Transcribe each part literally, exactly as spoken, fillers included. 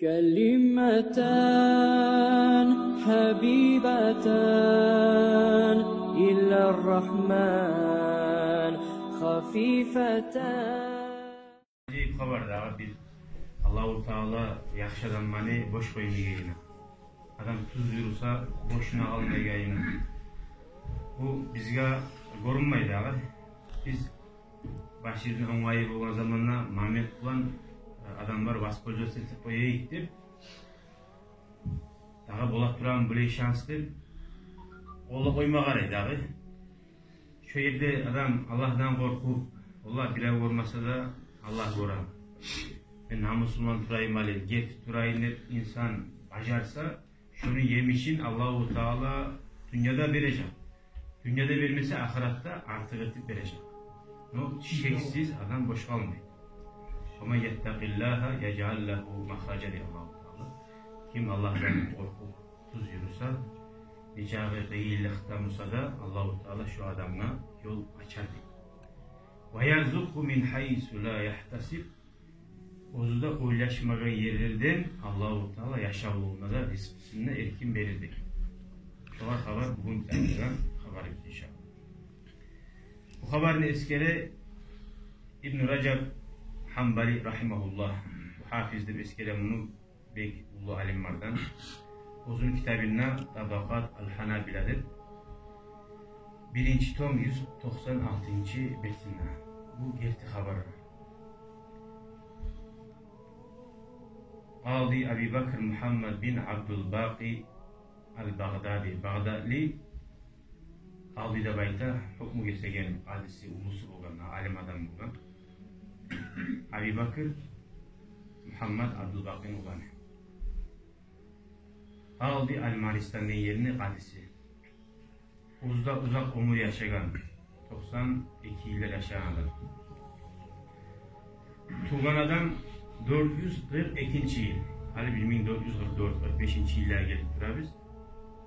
كلمتان حبيبتان إلى الرحمن خفيفتان. Ажайып хабар дагъы, биз Аллагьу Таала яхшы адамланы бош къоймайгъанына, адам тюз юрюсе, бошуна къалмайгъанына. Бу бизге гёрюнмей дагъы. Биз башыбызны онгайы болгъан заманда момент булан, э, адамлар воспользоваться этип къояйыкъ деп, дагъы бола турагъан булай шанс деп, олай къойма къарай дагъы. Шо ерде адам Аллагьдан къоркъуп, валлагь, бирев гёрмесе де, Аллагь гёре. Мен намусуман турайым гьали, герти турайым деп инсан бажарса, шону емишин Аллагьу Таала дюньяда бережек. Дюньяда бермесе, ахыратда артыкъ этип бережек. Но шексиз адам бош къалмай. ومن يتق الله يجعل له مخرجا, дей Аллагьу Таала. Ким Аллагьдан къоркъуп тюз юрюсе, нечакъы къыйынлыкъда буса да, Аллагьу Таала шо адамгъа ёл ачар, дей. ويرزقه من حيث لا يحتسب. Оьзю де ойлашмагъан ерлерден Аллагьу Таала яшавлугъуна да, ризкъысына да эркин берир, дей. Шогъар хабар, бугюн айтагъан хабарыбыз, иншааллагь. Бу хабарны эсгере Ибн Ражаб Ханбали рагьимагьуллагь, бу гьафиз деп эсгере муну бек уллу алимлерден. Оьзюню китабында «Табакъат аль-Ханабила» деп, биринчи том, юз токъсан алтынчы бетинде. Бу герти хабар. Къади Аби Бакр Мугьаммад бин Абдул-Бакъи аль-Багъдади, багъдадли къади деп айта, гьукму гесеген къадиси, уллусу болгъан, алим адам болгъан. Аби Бакр Мугьаммад Абдулбакъини уланы. Къади аль-Маристан деген ерни къадиси. Узда узакъ оьмюр яшагъан, токъсан эки йыллар яшагъан адам. Тувгъан адам дёрт юз къыркъ экинчи йыл. Гьали бир минг дёрт юз къыркъ дёрт, къыркъ бешинчи йыллагъа гелип турабыз.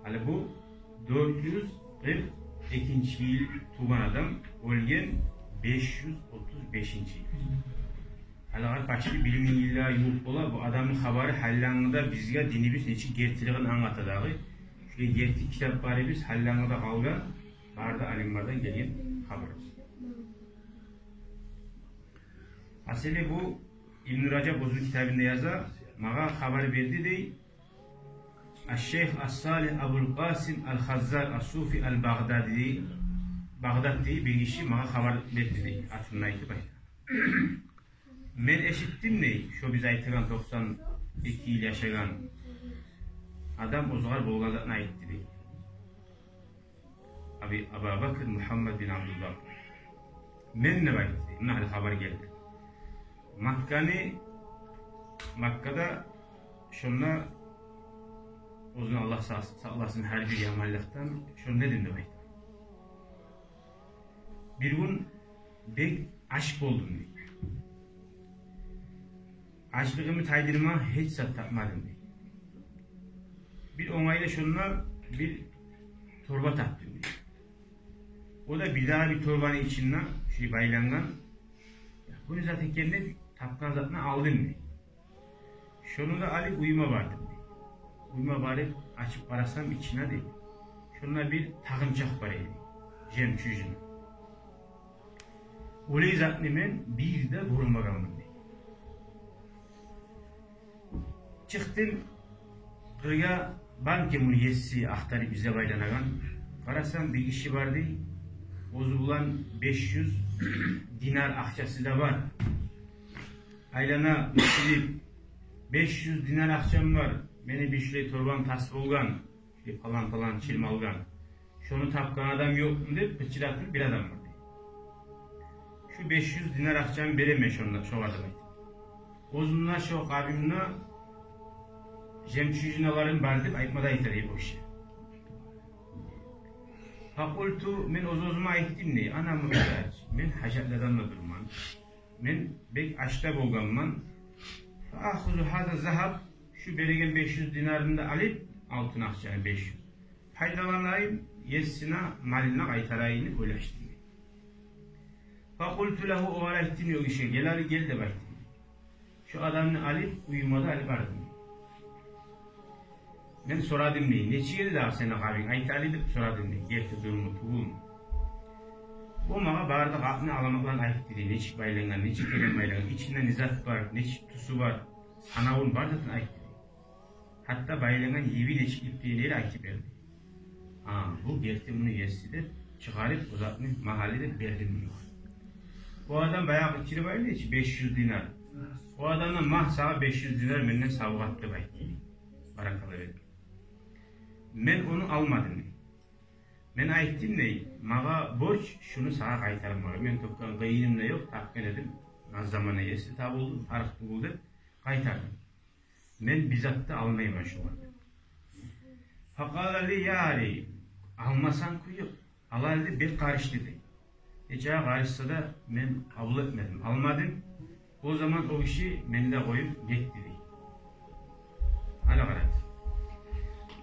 Гьали бу дёрт юз къыркъ экинчи йыл тувгъан адам, оьлген беш юз отуз бешинчи йыл. Гьали почти бир минг йылгъа ювукъ бола. Бу адамны хабары гьаллангъы да бизге динибиз нечик гертилигин англата дагъы. Шулай герти китапларыбыз гьаллангъы да къалгъан, бары да алимлерден гелген хабар. Асили бу Ибн Ражаб оьзюню китабында яза, магъа хабар берди дей, аш-шейх ас-Салигь Абул Къасим ал-Хаззар ас-Суфи ал-Багъдади, Багъдаддагъы бир гиши магъа хабар берди дей, атын айтып айта. Мен эшитдим дей, шо биз айтагъан токъсан эки йыл яшагъан адам оьзюгер болгъан затны айтды дей. Аби, Аба Бакр Мугьаммад бин Абдулбакъ. Мен деп айтды. Муна гьали хабар гелди. Макканы, Маккада шонда, оьзюн Аллагь са-, сакъласын гьар бир яманлыкъдан, шонда эдим деп айтды. Бир гюн бек ач болдум дей. Ачлыгъымны тайдырма гьеч зат тапмадым дей. Бир онгайда шонда бир торба тапдым дей. О да бир дагъы бир торбаны ичинде шулай байлангъан. Бу не зат экен деп, тапгъан затны алдым дей. Шону да алып уьюме бардым дей. Уьюме барып, ачып къарасам ичине дей, шонда бир тагъымчакъ бар эди, жемчужина. Олай затны мен бир де гёрмегенмен дей. Чыкъдым къыргъа, бармы экен муну еси, ахтарып излеп айланагъан. Къарасам, бир гиши бар дей, оьзю булан беш юз динар акъчасы да бар. Айлана, мусулип, беш юз динар акъчам бар, мени бир шулай торбам тас болгъан, бир палан-палан чырмалгъан. Шону тапгъан адам ёкъму деп къычыра туруп бир адам бар дей. Шу беш юз динар акъчаны беремен шонда, шогъар деп айтып. Оьзюмде шо къабымда жемчужиналарым бар деп айтма да айта дей бу гиши. Факъулту, мен оьз-оьзюме айтдым дей, ана мугьтаж, мен гьажатлы адам да дюрмен. Мен бек ач да болгъанман. Фа ахузу гьаза загьаб, шу береген беш юз динарны да алып, алтын акъчаны беш юз, пайдаланайым, есине малына къайтарайым деп ойлашдым. Факъулту лагьу, огъар айтдым, о гишиге, гел гьали, гел деп айтдым. Шу адамны алып, уьюме де алып бардым. Мен сорадым дей, нечик эди дагъы сени къабынг, айт гьали деп сорадым дей, герти дуруму тюгюлмю? О магъа бары да къапны аламатларын айтды дей, нечик байлангъан, нечик керен байлангъан, ичинде не зат бар, нечик тюсю бар, санавун, бары затын айтды дей. Гьатта байлангъан йиби нечик ипден эди, айтып берди. А, бу герти муну еси деп чыгъарып, о затны магъа али деп бердим дей. О адам баягъы кирип айлай чы, беш юз динар. О адамдан магъа сагъа беш юз динар менден савгъат деп айтды. Баракалла берди. Мен ону алмадым дей. Мен айтдым дей, магъа борч шуну сагъа къайтармагъа. Мен тёкген къыйыным да ёкъ, тапгъан эдим. Аз заманда еси табылды, тарыкъ тюгюл деп къайтардым. Мен бир зат да алмайман шогъар деп. Факъала ли, я али, алмасанг кюй ёкъ. Ала али бек къарышды дей. Нечакъы къарышса да, мен къабул этмедим, алмадым. О заман о гиши мени де къоюп гетди дей. Гьали къарагъыз.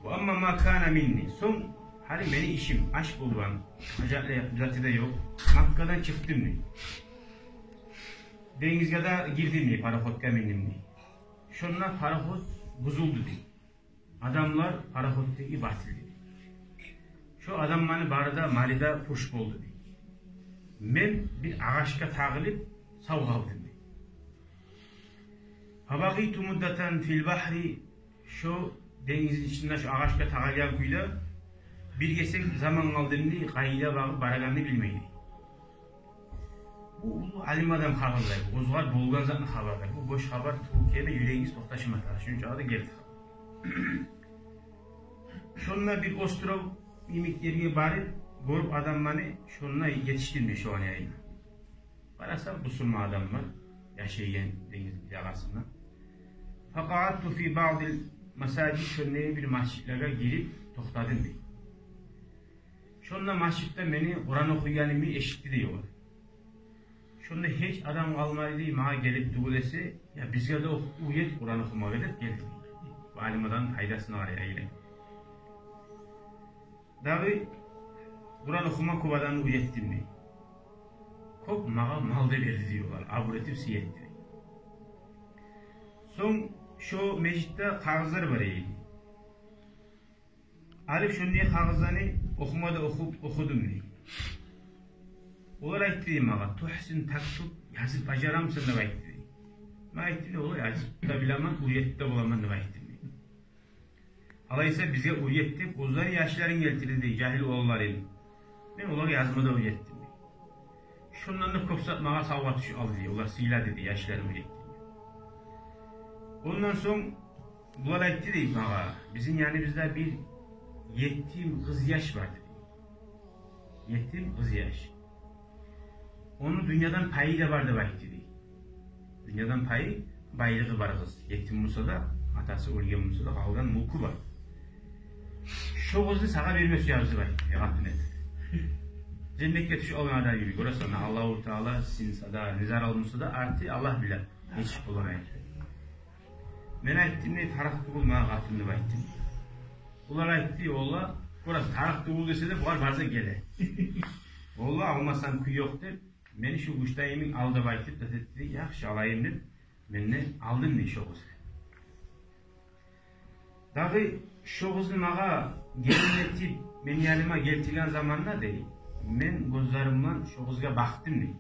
Ва амма ма кана минни. Сонг гьали мени ишим аш болгъан, гьажатлы заты да ёкъ. Маккадан чыкъдым дей. Денгизге де гирдим дей, пароходгъа миндим дей. Шонда пароход бузулду дей. Адамлар пароходдагъы батылды дей. Шо адамланы бары да малы да пуш болду дей. Мен бир агъачгъа тагъылып сав къалдым дей. Фабакъийту муддатан фил бахри, шо денгизни ичинде шо агъачгъа тагъылгъан кюйде бир гесек заман къалдым дей, къайда багъып барагъанны билмей дей. Бу уллу алим адам хабарлай, огъар болгъан затны хабарлай. Бу бош хабар тюгюл, юрегигиз токъташма тарыкъ, шунчакъы да герти хабар. Шонда бир остров йимик ерге барып, гёрюп адамланы, шонда етишдим дей шо янына. Къарасам, бусурман адамлар яшайгъан денгиз ягъасында. Факъаъадту фи баъдил масажид, шонда бир межитлеге гирип токътадым дей. Шонда межитде мени Къуран охуйгъанымны эшитди дей олар. Шонда гьеч адам къалмады дей, магъа гелип тюгюл эсе, я бизге де ох-, уьйрет Къуран охумагъа деп гелди. Бу алим адамны пайдасына къарай айлай. Дагъы Къуран охума кёп адамны уьйретдим дей. Кёп магъа мал да берди дей олар, абур этип сый этди дей. Сонг шо межитде къагъызлар бар эди. Алып шондай къагъызланы охума да охуп, охудум дей. Олар айтды дей магъа: «Тухсин тактуб, язып бажарамысан?» — деп айтды дей. Мен айтдым дей: «Олай, язып да билемен, уьйретип де боламан», — деп айтдым дей. «Алайса бизге уьйрет», — деп, оьзлени яшларын гелтирди дей, жагьил уланларын. Мен олагъа язма да уьйретдим дей. Шондан да кёп зат магъа савгъа тюшюп алды дей, олар сыйлады дей, яшларын уьйретди дей. Ондан сонг булар айтды дей магъа: «Бизин яныбызда бир етим къыз яш бар», — деди. Етим къыз яш. «Ону дюньядан пайы да бар», — деп айтды дей. Дюньядан пайы, байлыгъы бар къыз. Етим болса да, атасы оьлген болса да, къалгъан мюлкю бар. «Шо къызны сагъа берме сюебиз», — деп айтды дей, къатын этип. Женнетге тюшюп алгъан адам йимик. Гёресен, Аллагьу Таала сизин сагъа не зарал болса да, арты Аллагь биле. Нечик болар экен. Мен айтдым дей: «Тарыкъ тюгюл магъа къатын», — деп айтдым. Булар айтды: «Валлагь, гёресен, тарыкъ тюгюл десе де, бугъар барса геле. Валлагь, алмасанг кюй ёкъ», — деп, мени шо гюштейимни ал деп айтып да этди дей, яхшы, алайым деп, мен де алдым дей шо къызны. Дагъы шо къызны магъа гелин этип, мени яныма гелтирген заманда дей, мен гёзлеримден шо къызгъа бакъдым дей.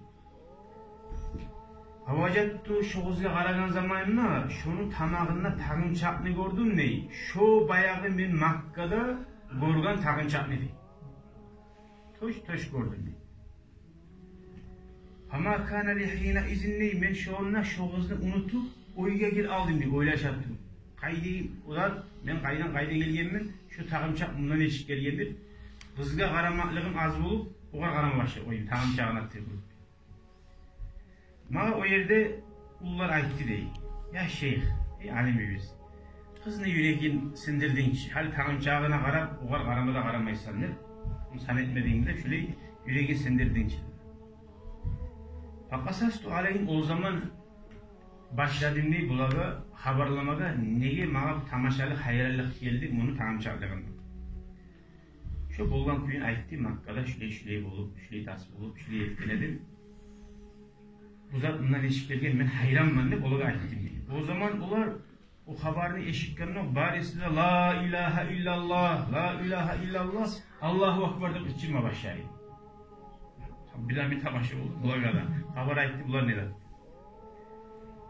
Фаважадту, шо къызгъа къарагъан заманымда шону тамагъында тагъымчакъны гёрдюм дей. Шо баягъы мен Маккада гёрген тагъымчакъны дей. Тюш-тюш гёрдюм дей. Фама кана ли хинаизин дей, мен шонда шо къызны унутуп, ойгъа гирип алдым дей, ойлаша туруп. Къайда о зат, мен къайдан къайда гелгенмен, шо тагъымчакъ мунда нечик гелгендир? Къызгъа къарамакълыгъым аз болуп, огъар къарама башлап къойдум, тагъымчагъына тюгюл. Магъа о ерде уллулар айтды дей: «Я шейх, эй алимибиз, къызны юрегин сындырдынг чы, гьали тагъымчагъына къарап, огъар къарама да къарамайсан», — деп, «Муну сан этмединг», — деп, шулай юрегин сындырдынг чы. Факъасасту алайгьим, о заман башладым дей булагъа хабарламагъа, неге магъа бу тамашалыкъ, гьайранлыкъ гелди муну тагъымчакълыгъындан. Шо болгъан кюйюн айтды, Маккада шулай-шулай болуп, шулай тас болуп, шулай этген эдим. Бу зат мундан нечик гелген, мен гьайранман деп олагъа айтдым дей. О заман олар О хабарны эшитгендокъ, бариси де «Ла илагьа иллаллагь, ла илагьа иллаллагь, Аллагьу акбар» деп къычырма башлай. Бирден бир тамаша болду булагъа да. Хабар айтды, булар не зат?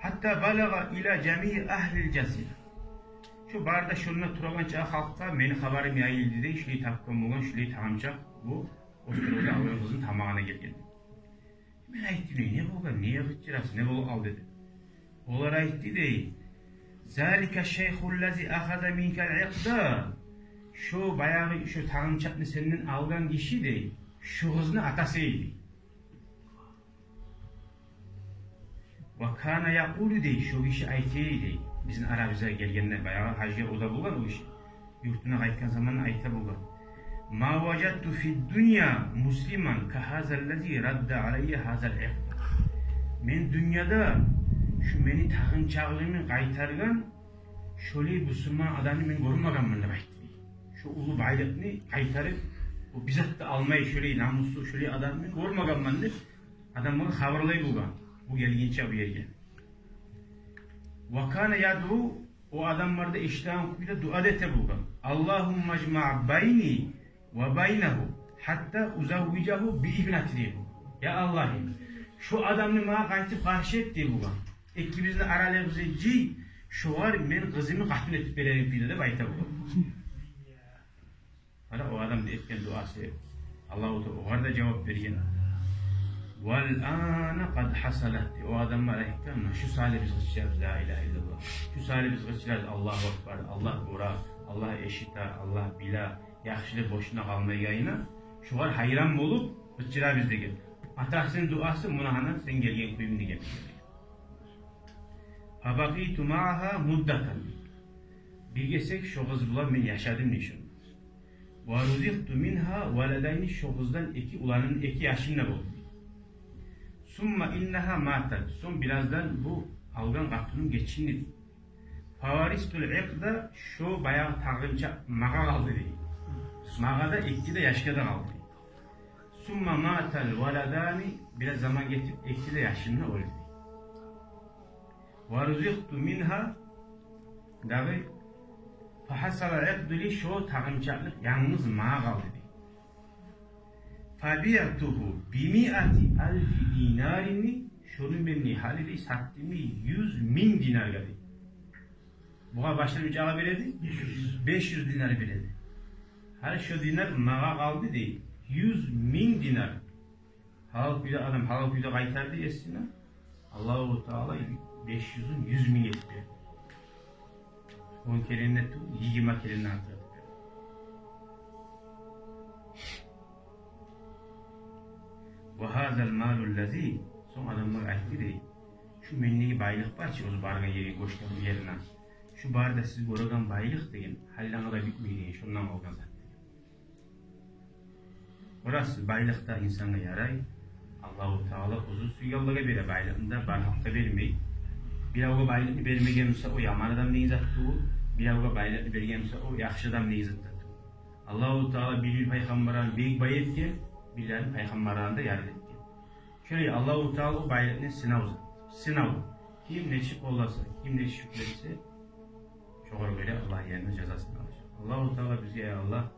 «Гьатта балагъа ила жамии агьлил жазира». Шо бары да шонда турагъан чакъы халкъгъа мени хабарым яйылды дей, шулай тапгъан болгъан, шулай тагъымчакъ бу островда алгъан къызны тамагъына гелген. Мен айтдым дей: «Не болгъан, неге къычырасыз, не болуп къалды?» — деп. Олар айтды дей: «Залика шайху ллази ахаза минкал икъда». Шо баягъы, шо тагъымчакъны сенден алгъан гиши дей, шо къызны атасы эди. «Ва кана якъулу», — дей, шо гиши айта эди дей, бизин арабызгъа гелгенде, баягъы гьажгъа о да болгъан о гиши. Юртуна къайтгъан заманда айта болгъан: «Ма важадту фи ддунья муслиман ка гьаза ллази радда алайя гьазал икъда». Мен дюньяда шу мени тагъымчагъымны къайтаргъан шолай бусурман адамны мен гёрмегенмен деп айтды. Шо уллу байлыкъны къайтарып, о бир зат да алмай, шолай намуслу, шолай адамны мен гёрмегенмен деп адамлагъа хабарлай болгъан бу гелгинче бу ерге. «Ва кана ядъу», о адам бар да эшитеген кюйде дуа да эте болгъан: «Аллагьумма жмаъ байни ва байнагьу гьатта узаввижагьу би ибнати», — дей болгъан. «Я Аллагь, шо адамны магъа къайтып къаршы эт, — дей болгъан, — экибизни аралыгъыбызны жый, шогъар мен къызымны къатын этип берейим», — дей деп айта болгъан. Къара, о адамны этген дуасы, Аллагьу Таала огъар да жавап берген. «Вал ана къад гьасалат», — дей. О адамлар айтгъан: «Муна шу саялы биз къычырабыз ла илагьа иллаллагь. Шу саялы биз къычырабыз Аллагьу акбар, Аллагь гёре, Аллагь эшите, Аллагь биле, яхшылыкъ бошуна къалмайгъанына, шогъар гьайран болуп къычырабыз», — деген. Атасыны дуасы муна гьана сен гелген кюйюнг деген. «Фабакъайту магьагьа муддатан». Бир гесек шо къыз булан мен яшадым дей шонда. «Ва рузикъту мингьа валадайни», шо къыздан эки уланым, эки яшым да болду. «Сумма иннагьа матат», сонг бираздан бу алгъан къатыным гечинди дей. «Фаварисатул икъда», шо баягъы тагъымчакъ магъа къалды дей. Магъа да, эки де яшгъа да къалды дей. «Сумма матал валадани», бираз заман гетип, эки де яшым да оьлдю дей. «Ва рузикъту мингьа», дагъы, «фагьасала икъду ли», шо тагъымчакълыкъ янгыз магъа къалды дей. «Фабиътугьу би миати алфи динарин», шону мен дей гьали дей сатдым дей юз минг динаргъа дей. Бугъар башдан уьч агъа береди, беш юз динар береди. Гьали шо динар магъа къалды дей, юз минг динар. Гьалал кюйде, адам гьалал кюйде къайтарды есине, Аллагьу Таала беш юзюн юз минг этип берди. Он керен де тюгюл, йигирма керен де артыкъ этип берди. «Ва гьазал малу ллази», сонг адамлар айтды дей: «Шу мендеги байлыкъ бар чы, оьзю баргъан ерге, гёчген ерине, шу бары да сиз гёреген байлыкъ, — деген, — гьаллангъа да битмей, — деген, — шондан къалгъан зат», — деген. Гёресиз, байлыкъ да инсангъа ярай. Аллагьу Таала оьзю сюйгенлеге бере, байлыкъны да бар халкъгъа бермей. Биревге байлыкъны бермеген буса, о яман адам деген зат тюгюл. Биревге байлыкъны берген буса, о яхшы адам деген зат да тюгюл. Аллагьу Таала бир-бир пайхаммарларын бек бай этген, бирлерин пайхаммарларын да ярлы этген. Шолай Аллагьу Таала о байлыкъны сынав, сынав. Ким нечик къолласа, ким нечик шюкюр этсе, шогъар гёре Аллагь янында жазасын алажакъ. Аллагьу Таала бизге, я Аллагь,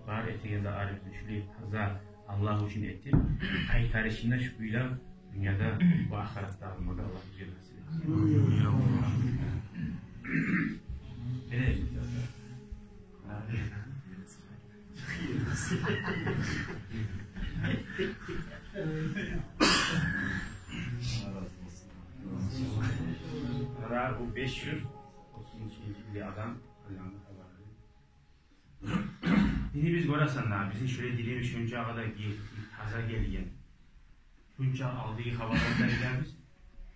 бар этеген затларыбызны шулай таза Аллагь учун этип, къайтарышында шу кюйлер дюньяда ва ахыратда алмагъа Аллагь бизге насип этсин. Берейим. Ра, бу беш юз отуз уьчюнчю йылгъы адам, Аллагьны хабары. Динибиз, гёресен дагъы, бизин шолай динибиз шунча къадар гетди, таза гелген. Шунча алдагъы хабарланы да билебиз,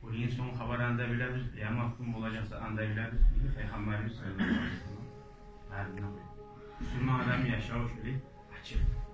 оьлген сонг хабарланы да билебиз, къыямат гюн болажакъ затны да билебиз, бизин пайхаммарыбыз саллаллагьу алайгьи ва саллам. Барын да къоюп, бусурман адамны яшаву шолай ачыкъ.